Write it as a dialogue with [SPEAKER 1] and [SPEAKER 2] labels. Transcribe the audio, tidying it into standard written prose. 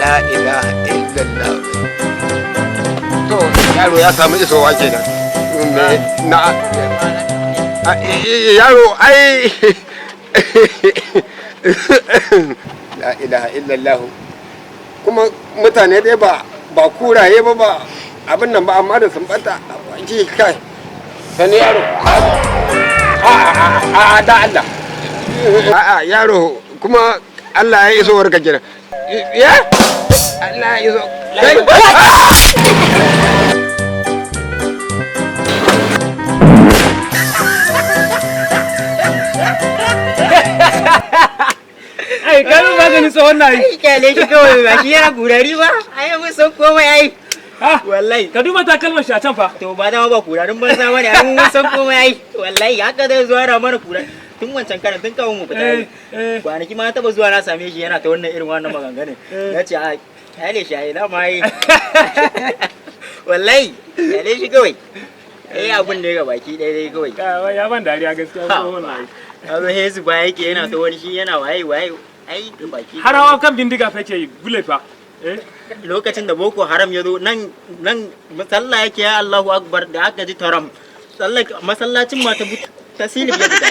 [SPEAKER 1] La ilaha illallah. To, yaro ya samu isowa kenan. Na yaro ai, la ilaha illallah. Kuma mutane dai ba kuraye ba, ba abin nan ba, amma da sun bata ji kai. Sani yaro, a a a, da Allah, a a yaro, kuma Allah ya iso warka kenan. Ya Allah ya iso kai.
[SPEAKER 2] Ai ka min maganin tsohon na yi.
[SPEAKER 3] Ai kyale shi kawai, ba shi yana kurari ba. Ai mun san komai ai.
[SPEAKER 2] Ah,
[SPEAKER 3] Wallahi.
[SPEAKER 2] ka duba takalmar shi a can fa.
[SPEAKER 3] To ba dama ba kurarin banza bane, ai mun san komai ai. Wallahi haka zai zo yana mana kura. Tun wancan karan, tun kawo mu fita ai. Kwanaki ma na taba zuwa na same shi yana ta wannan irin wannan maganganun. Na ce a kyale shi ai, dama ai. Wallahi kyale shi kawai. Eh, abun ne ga baki ɗaya dai kawai.
[SPEAKER 2] Ya ban dariya gaskiya tsohon na yi.
[SPEAKER 3] Ya zo hesu ba yake yana ta wani, shi yana waye waye ai ga baki.
[SPEAKER 2] Har hawa kan bindiga fa yake yi bullet fa. Eh.
[SPEAKER 3] Lokacin da Boko Haram ya zo nan nan, sallah yake ya Allahu Akbar, da aka ji taram, sallah masallacin ma ta silif ya fita.